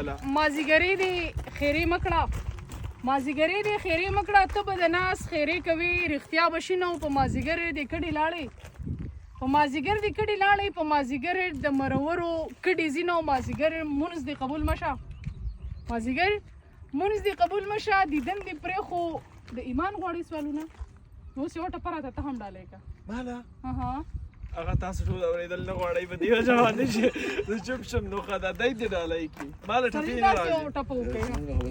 ولا. مازیګری دی خیرې مکړه، مازیګری دی خیرې مکړه، ته به د ناس خیرې کوي، رښتیا به شي نو. په مازیګر دې کډې لاړې، په مازیګر دې کډې لاړې، په مازیګر د مرورو کډې ځینو. مازیګر مونځ دې قبول مشه، مازیګر مونځ دې قبول مشه، دیدن دې پرې خو د ایمان غواړي سوالونه. نو اوس یو ټپه راته ته هم ډالۍ که. مالا؟ ها. هغه تاسو ټول اورېدل نه غواړئ، په دې وجه باندې چې زه چوپ شم. نو ښه ده، دی دې ډالۍ کړي، ماله ټپې نه تاسو یو راځي. ټپه وکړئ.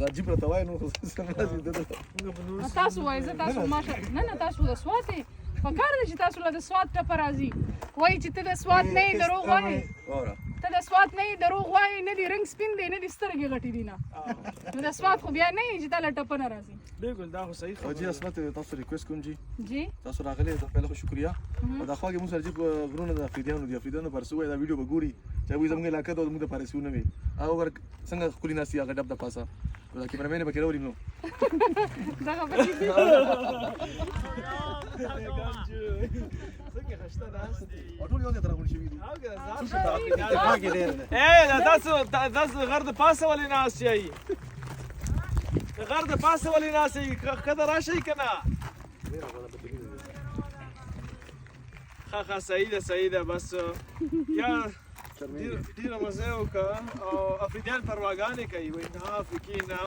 دا جیب راته وایي نو خو څه راځي دلته. موږ به نور تاسو وایئ، زه تاسو ماشه نه نه، تاسو د سوات یې، پکار دی چې تاسو له د سوات ټپه راځي. وایي چې ته د سوات نه یې، دروغ وایې. واوره. ته د سوات نه یې، دروغ وایې، نه دي رنګ سپین دی، نه دي سترګې غټې دي، نه نو د سوات خو بیا نه یې چې تا له ټپه نه راځي. بالکل، دا خو صحیح او جی خبره ده. عصمت، تاسو ریکوست کوم جی. جی. تاسو راغلي، دا پهله خو شکریہ، او دا خواږه موږ سره چې غرونه د افریدیانو دي، افریدیانو پر سوې دا ویډیو به ګوري چې هغوی زموږ علاقه ده او زموږ د پارسیونه وي. هغه ور څنګه ښکلي ناست دي هغه ډب د پاسه، دا کیمرامین به کې راولي نو. دغه پکې څنګه خشته ناست دي. او ټول یو ځای ته راغونډ شوي دي. او که ځان اتفاق یې ډېر دی. اے، دا تاسو غر د پاسه ولې ناست یئ؟ د غر د پاسه ولې ناست یئ؟ ښکته راشئ که نه؟ ښه ښه، صحیح ده، صحیح ده. بس یا ډېره مزه یې وکړه او افریدیان پرواګانې کوي، وایي نه افریقي نه.